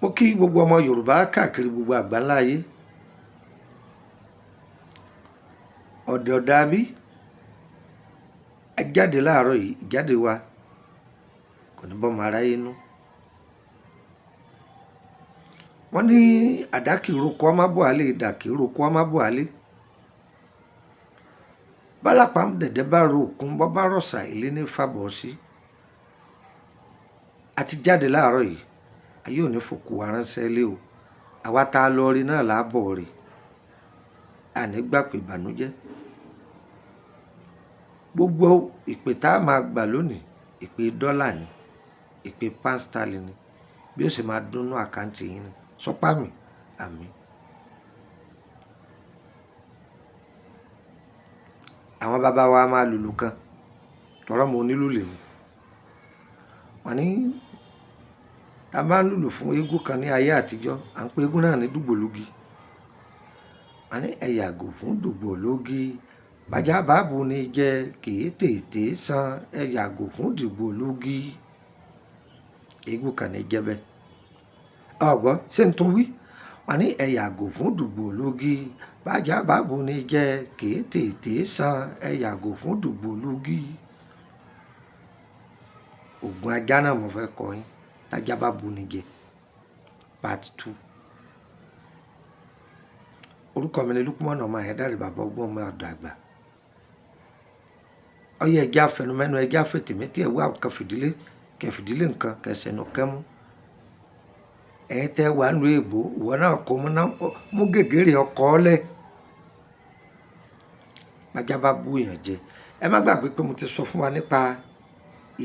Mo kí gbogbo ọmọ Yorùbá káàkiri gbogbo àgbáńlá ayé. Ọ̀dẹ̀ ọ̀dà bí a jáde láàárọ̀ yìí, ìjáde wa kò ní bọ́mọ aráyé nú. Wọ́n ní àdá kì í roko ọmọ bò álé, idà kì í roko ọmọ bò álé. Bálápá dẹ̀dẹ̀ bá ro òkun, bọ́ bá rọ̀ṣà ilé ní fàbọ̀ sí. A ti jáde láàárọ̀ yìí, ayé ò ní fòkú wa ránṣẹ́ lé o. Àwa tá a lọ rí náà láàbọ̀ rí. A ní gbà pé ìbànújẹ́. Gbogbo ìpè tá a máa gbà lónìí, ìpè dọ́là ni, ìpè pound sterling ni, bí ó sì máa dúnú àkáǹtì yín ni. Sọpá mi, àmín. Àwọn bàbá wa máa lùlù kan, tọrọ mo nílùú lèmi. Wọ́n ní tá a bá ń lùlù fún eégún kan ní ayé àtijọ́, à ń pe eégún náà ní dùgbòlugi. Wọ́n ní ẹ yàgò fún dùgbòlugi, bàjá bàbù ni jẹ kì í tètè san, ẹ yàgò fún dùgbòlugi. Eégún kan ní jẹ́ bẹ́ẹ̀. Ọ̀gbọ́n ṣé n tún wí? Wọ́n ní ẹ yàgò fún dùgbòlugi, bàjá bàbù ni jẹ kì í tètè san, ẹ yàgò fún dùgbòlugi. Ògùn ajá náà mo fẹ́ kọ yín, tájá bá bu ni jẹ, part 2. Orúkọ mi ni Lukman ọmọ Ayédáre, bàbá ọgbọ́n ọmọ ọ̀dọ̀ àgbà. Ọyẹ ẹjẹ́ afẹnumẹ́nu, ẹjẹ́ afẹtẹ̀mẹ́tì, ẹ̀wọ́ nǹkan fìdílé, kẹfìdílé nǹkan kẹsẹ̀nù kẹ́mú. Ẹ̀yin tẹ́ wà ń lu èbó, ìwọ náà kó mú gègérè ọkọ̀ ọ́lẹ̀. Bájá bá bú èèyàn jẹ. Ẹ má gbàgbé pé mo ti sọ fún wa nípa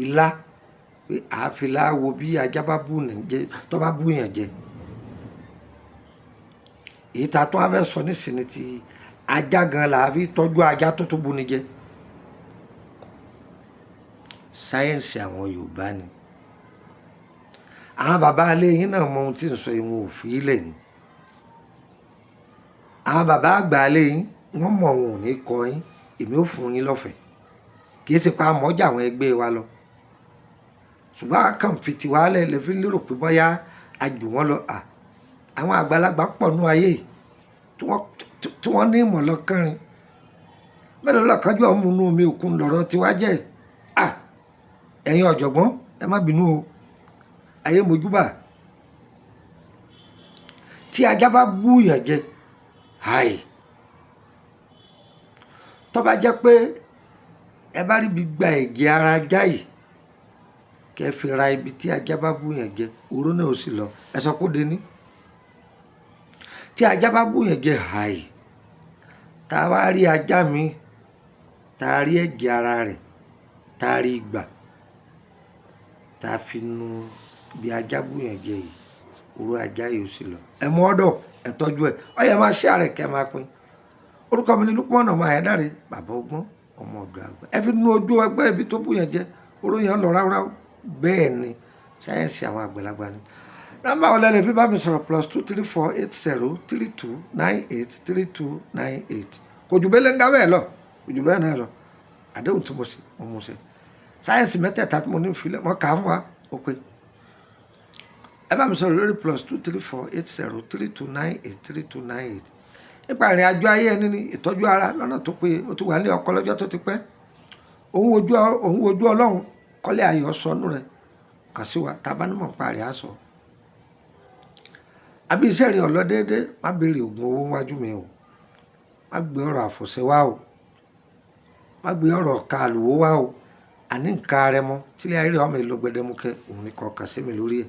ilá, pé àáfilá wo bí ajá bá bú ní jẹ, tó bá bú èèyàn jẹ. Èyí tá a tún á fẹ́ sọ nísìnyí ti ajá gan la fi tọ́jú ajá tó tó bú ni jẹ. Sáyẹ́ǹsì àwọn Yorùbá ni. Àwọn bàbá ilé yín náà mọ ohun tí ń sọ ìwọ̀n ò fi ilẹ̀ ni. Àwọn bàbá àgbà ilé yín wọ́n mọ̀ wọn ò ní kọ yín, èmi ò fún yín lọ́fẹ̀ẹ́. Kì í ṣe pa mọ́jà àwọn ẹgbẹ́ wa lọ. Ṣùgbọ́n a kàn fi tiwa lẹ̀ lè fi lérò pé bóyá a jù wọ́n lọ. À, àwọn àgbàlagbà pọ̀ nú ayé yìí tí wọ́n ní ìmọ̀ lọ́kànrin. Mélòó lọ́kànjú ọmú inú omi òkun lọ̀rọ̀ tiwa jẹ́. À, ẹ̀yin ọ̀jọ̀gbọ́n, ẹ má bínú o. Ayé mojúbà. Tí ajá bá bú èèyàn jẹ, àì. Tó bá jẹ́ pé ẹ bá rí bí gba ẹ̀jẹ̀ ara ajá yìí, kẹ́ fi ra ibi tí ajá bá bú èèyàn jẹ, oró náà ó sì lọ. Ẹ sọ pé ó de ní. Tí ajá bá bú èèyàn jẹ, àì. Tá a wá rí ajá mi, tá a rí ẹ̀jẹ̀ ara rẹ̀, tá a rí gbà, tá a fi nu bí ajá bú èèyàn jẹ yìí, oró ajá yìí ó sì lọ. Ẹ mú ọ̀dọ̀, ẹ tọ́jú ẹ. Ó yẹ máa share rẹ̀ kẹ́ máa pín. Orúkọ mi ni Lukman ọmọ Ayédáre, bàbá ọgbọ́n, ọmọ ọ̀dọ̀ àgbà. Ẹ fi nu ojú ẹgbẹ́ ibi tó bú èèyàn jẹ, oró yẹn lọ ráúráú. Bẹ́ẹ̀ ni sáyẹ́ǹsì àwọn àgbàlagbà ni. Nọ́mbà wọlé lè fi bá mi sọ̀rọ̀ +234 80 32 98 32 98. Kò jù bẹ́ẹ̀ lẹ́ńgá bẹ́ẹ̀ lọ, kò jù bẹ́ẹ̀ náà lọ. Àdéhùn tí mo ṣe, mo mú ṣe. Sáyẹ́ǹsì mẹ́tẹ̀ẹ̀ta tí mo ní ìfilẹ̀, mo kà á fún wa, ó pé. Ẹ bá mi sọ̀rọ̀ lórí +234 80 32 98 32 98. Nípa ìrìn àjò ayé ẹni ní ìtọ́jú ara lọ́nà tó pé ó ti wà ní ọkọ lọ́jọ́ tó ti pẹ́. Òun wojú Ọlọ́run kọ́lé ayọ̀ sọnù rẹ̀ kàn sí wa tá a bá nímọ̀ nípa rẹ̀ á sọ. Àbí iṣẹ́ rẹ̀ ọ̀lọ́ déédéé, má béèrè ògùn owó wájú mi o. Má gbé ọ̀rọ̀ àfọ̀ṣẹ wá o. Má gbé ọ̀rọ̀ ọ̀ka àlùwò wá o. Àní nǹkan arẹ mọ́ tílé ayé rẹ̀ ọmọ ìlú gbẹdẹmukẹ òun ni kọ̀ọ̀kan sí mi lórí ẹ̀.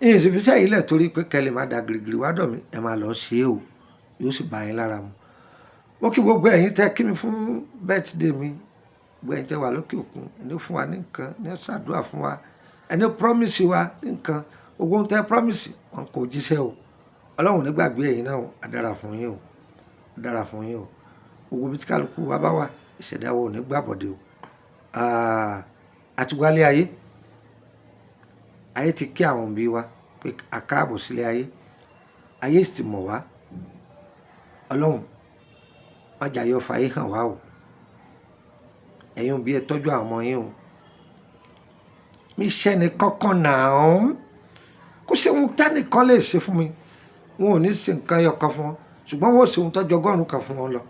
Ìyìn sì fi iṣẹ́ yìí lẹ̀ torí pé kẹ́lẹ́ má da girigiri wá dọ̀ mí, ẹ máa lọ ṣe é o. Yóò sì bá yín lára mu. Mo kí gbogbo ẹ̀yin tẹ́ kí mi fún birthday mi. Gbogbo ẹ̀yin tẹ́ wà lókè òkun, ẹni fún wa ní nǹkan, ẹni ṣàdúrà fún wa, ẹni promise wa ní nǹkan. Gbogbo ohun tẹ́ promise, wọn kò jíṣẹ́ o. Ọlọ́run ò ní gbàgbé ẹ̀yin náà o. A dára fún yín o. A dára fún yín o. Gbogbo ibi tí kálukú wa bá wà, ìṣẹ̀dá wa ò ní gbàbọ̀dé o. A ti wálé ayé. Ayé ti kí àwọn òbí wa pé a káàbọ̀ sílé ayé. Ayé sì ti mọ̀ wá. Ọlọ́run má jẹ́ ayé ó fayé hàn wá o. Ẹ̀yin òbí ẹ tọ́jú àwọn ọmọ yín o. Mi ṣẹ́ ni kọ́kọ́ náà. Kó ṣe ohun tẹ́nìkan lè ṣe fún mi. Wọn ò ní ṣe nǹkan ẹyọ kan fún wọn, ṣùgbọ́n wọn ò ṣe ohun tọ́jú 100 kan fún wọn lọ.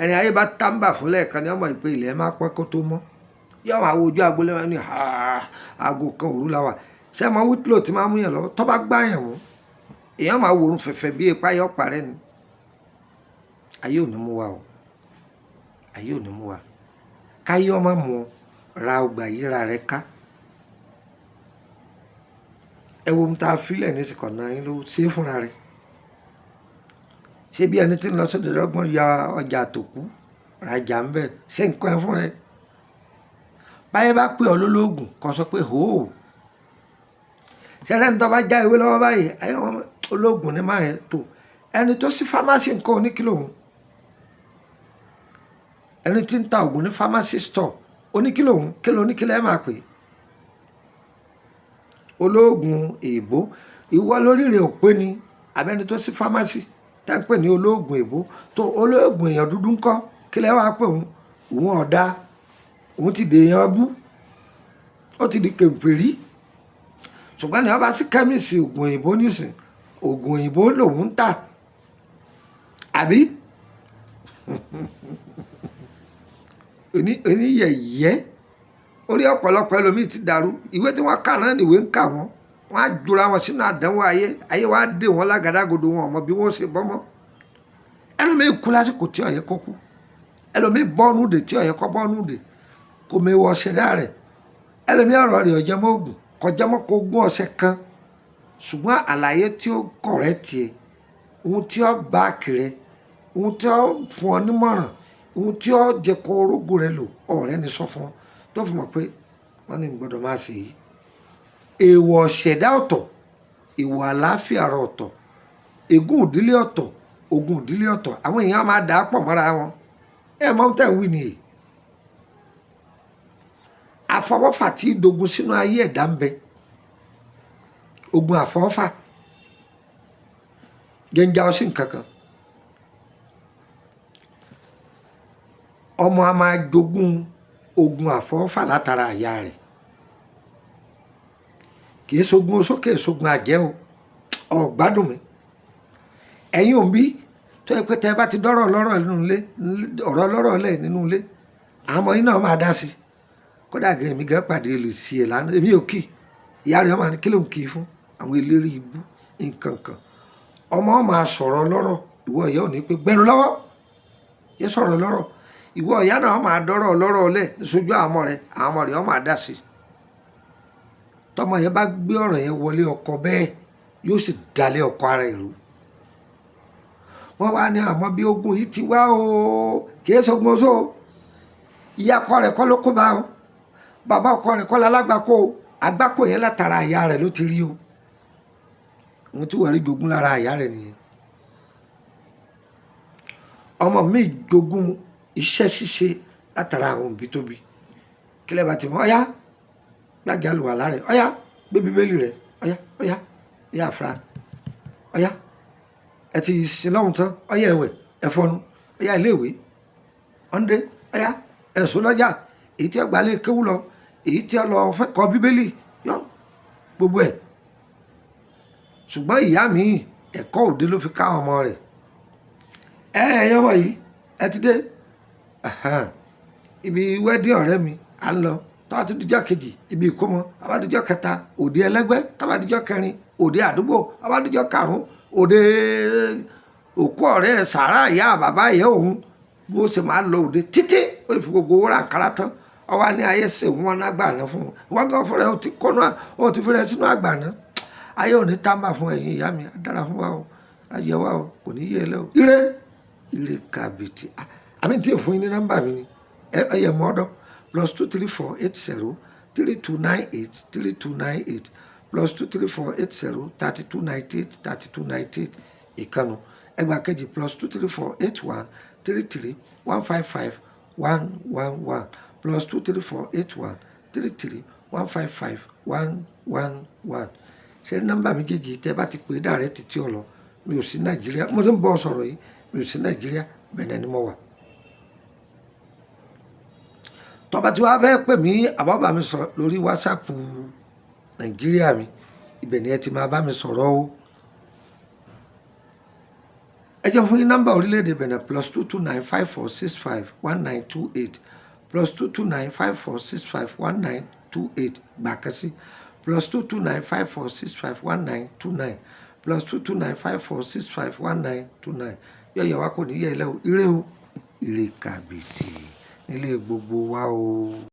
Ẹni ayé bá tàǹbà fún lẹ́ẹ̀kan ni ọmọ ìpè ilẹ̀ máa pẹ́ kó tó mọ́. Yóò máa wo ojú agbolé wọn ní aago kan òru la wà. Ṣé ẹ mọ wítìlò tí máa mú yàn lọ? Tó bá gbá yàn mú, èèyàn máa wòrun fẹ̀fẹ̀ bí ipa yọ parẹ́ ni. Ayé ò ní mú wa o. Ayé ò ní mú wa. Káyé ọmọ mú ọ, ra ọgbà yíra rẹ ká. Ẹ wo ohun tá a filẹ̀ ní ìsìnkọ̀ náà yín ló ṣe é fúnra rẹ̀. Ṣé bí ẹni tí ń lọ sóde lọ́gbọ́n ya ọjà àtòkú rajà ń bẹ̀ ṣé nǹkan ẹ fúnra ẹ? Báyé bá pè ọ́ lólóògùn kó sọ pé hòó. Ṣé ẹni tó bá já ewé lọ́wọ́ báyìí, ayé wọn olóògùn ni máa yẹn tó. Ẹni tó sí fámásì nǹkan oníkìlò òun. Ẹni tí ń ta ògùn ní fámásì store oníkìlò òun, kílò oníkìlò ẹ máa pè é. Olóògùn èèbó, ìwọ lórí rẹ ò pé ni, àbẹ́ni tó sí fámásì tá ń pè ní olóògùn èèbó tó olóògùn èèyàn dúdú ńkọ́, kí lẹ wàá pè òun? Òun ọ̀dà, òun ti dèèyàn bú, ó ti di kèfèrí. Ṣùgbọ́n ní wọ́n bá sí kẹ́míìsì ògùn òyìnbó nísìn, ògùn òyìnbó lòun ń tà, àbí? Oníyẹ̀yẹ́ orí ọ̀pọ̀lọpọ̀ ẹlòmíì ti dàrú. Ìwé tí wọ́n kà náà nìwé ń kà wọ́n. Wọ́n á jura wọn sínú àdánwò ayé. Ayé wa dè wọ́n lágàdàgodo, wọn ò mọ bí wọ́n ṣe bọ́ mọ́. Ẹlòmíì kú lásìkò tí ó yẹ kó kú. Ẹlòmíì bọ́nú dè tí ó yẹ kó bọ́nú dè. Kò mewọ ọṣẹ dá rẹ̀. Ẹlòmíì ọ̀rọ̀ rẹ̀ ọ̀jẹ̀ mọ́ ògùn, kọjá mọ́ kó gún ọṣẹ kan. Ṣùgbọ́n àlàyé tí ó kọ̀rẹ́ tiẹ̀, ohun tí ó bá kiri, ohun tí ó fún ọ nímọ̀ràn, ohun tí ó jẹ́ kó orógùn rẹ lò, ọ̀rẹ́ ni sọ fún ọ tó fi mọ̀ pé wọ́n ní gbọ́dọ̀ máa ṣe yìí. Èèwọ̀ ṣẹ̀dá ọ̀tọ̀, èèwọ̀ àlàáfíà ara ọ̀tọ̀, ègún ìdílé ọ̀tọ̀, ogun ìdílé ọ̀tọ̀. Àwọn èèyàn máa dà á pọ̀ mọ́ra wọn. Ẹ mọ̀ ohun tẹ́ ń wí nìyí. Àfọwọ́fà tí dogun sínú ayé ẹ̀dá ń bẹ. Ogun àfọwọ́fà. Jẹ́njá ọ sí nǹkan kan. Ọmọ a máa jogún ogun àfọwọ́fà látara àyà rẹ̀. Kì í ṣogun oṣó, kì í ṣogun àjẹ́ o. Ọ̀ gbádùn mi. Ẹ̀yin òbí tó yẹ pé tẹ́ ẹ bá ti dọ́rọ̀ lọ́rọ̀ nínú ilé, ọ̀rọ̀ lọ́rọ̀ lẹ̀ nínú ilé, àwọn ọmọ yín náà máa dá sí i. Kódà gan èmi gan pàdé olùsí ẹ̀ lánàá, èmi ò kì í. Ìyá rẹ̀ máa ní kí ló ń kì í fún àwọn eléré ibú nǹkan kan. Ọmọ máa sọ̀rọ̀ lọ́rọ̀, ìwọ ìyá ò ní pé gbẹ́nu lọ́wọ́. Yé sọ̀rọ̀ lọ́rọ̀. Ìwọ ìyá náà máa dọ́rọ̀ lọ́rọ̀ lẹ̀ sójú àwọn ọmọ rẹ̀, àwọn ọmọ rẹ̀ ó máa dá sí i. Tọ́mọ yẹn bá gbé ọ̀rọ̀ yẹn wọlé ọkọ bẹ́ẹ̀, yóò sì dalé ọkọ ara ẹ̀ rú. Wọ́n wá ní àmọ́ bí ogun yìí ti wá o, kì í ṣogun oṣó o. Ìyá ọkọ rẹ̀ kọ́ ló kó bá o. Bàbá ọkọ rẹ̀ kọ́ lálágbàkó o. Àgbákò yẹn látara àyà rẹ̀ ló ti rí o. Ohun tí wọ́n rí jogún lára àyà rẹ̀ nìyẹn. Ọmọ mi jogún iṣẹ́ ṣíṣe látara àwọn òbí tó bí. Kílẹ̀ bá ti mọ̀, ọ̀yá gbàgé àlùwàlá rẹ̀, ọ̀yá gbé bíbélì rẹ̀, ọ̀yá, ọ̀yá, ọ̀yá àfúrá, ọ̀yá ẹ ti sin lọ́hùn tán, ọ̀yá ẹ̀wẹ̀, ẹ̀fọ́nu, ọ̀yá iléèwé, ọ̀ndé, ọ̀yá ẹ̀sùn lọ́jà, èyí tí ó gbà lé kéwú lọ, èyí tí ó lọ fẹ́ kọ́ bíbélì, yọ gbogbo ẹ̀. Ṣùgbọ́n ìyá mi ẹ̀kọ́ òde ló fi ká ọmọ rẹ̀. Ẹ ẹ̀yin ọmọ yìí, ẹ ti dé. Ibi wẹ́dí ọ̀rẹ́ mi, à ń lọ. Tó bá ti dijọ́ kejì, ibi ìkómọ. Tó bá dijọ́ kẹta, òde ẹlẹ́gbẹ́. Tó bá dijọ́ kẹrin, òde àdúgbò. Tó bá dijọ́ karùn-ún, òde òkú ọ̀rẹ́ sàrá ìyá bàbá ìyá òun. Bó ṣe máa lọ òde títí, ó fi gbogbo owó ra àǹkárá tán. Ó wá ní ayé ṣe wọ́n lágbàná fún un. Wọ́n gan fúnra ẹ̀, ó ti kọ́nú, ó ti fi rẹ̀ sínú àgbàná. Ayé ò ní tàmbà fún ẹ̀yin ìyá mi. Á dára fún wa o. Á yẹ wa o. Kò ní yé ẹ lẹ́ o. Ire, ire kàbìtì. Àmì tí ò fún yín ní nọ́mbà mi ni. Ẹ yẹ mọ́ ọ́dọ̀. +234 80 32 98 32 98 +234 80 32 98 32 98 ìkànnù. Ẹgbàá kejì +234 81 33 155 111 +234 81 33 155 111. Ṣé nọ́mbà méjèèjì tẹ́ bá ti pè é dàrẹ́ títí ọ lọ? Mi ò sí Nàìjíríà. Mo ti ń bọ̀ sọ̀rọ̀ yìí. Mi ò sí Nàìjíríà. Bẹ̀nẹ̀ ni mo wà. Tọ́ba tí wàá fẹ́ pè mí, àbọ̀bà mi sọ̀rọ̀ lórí WhatsApp Nàìjíríà mi, ibẹ̀ ni ẹ ti máa bá mi sọ̀rọ̀ o. Ẹ jẹ́ fún yín nọ́mbà orílẹ̀-èdè Benin: +229 5465 1928, +229 5465 1928. Gbà kan sí: +229 5465 1929, +229 5465 1929. Yọ̀yọ̀ wa kò ní yẹ ẹ lẹ́wọ̀. Ire o, ire kàbìtì nílé gbogbo wa o.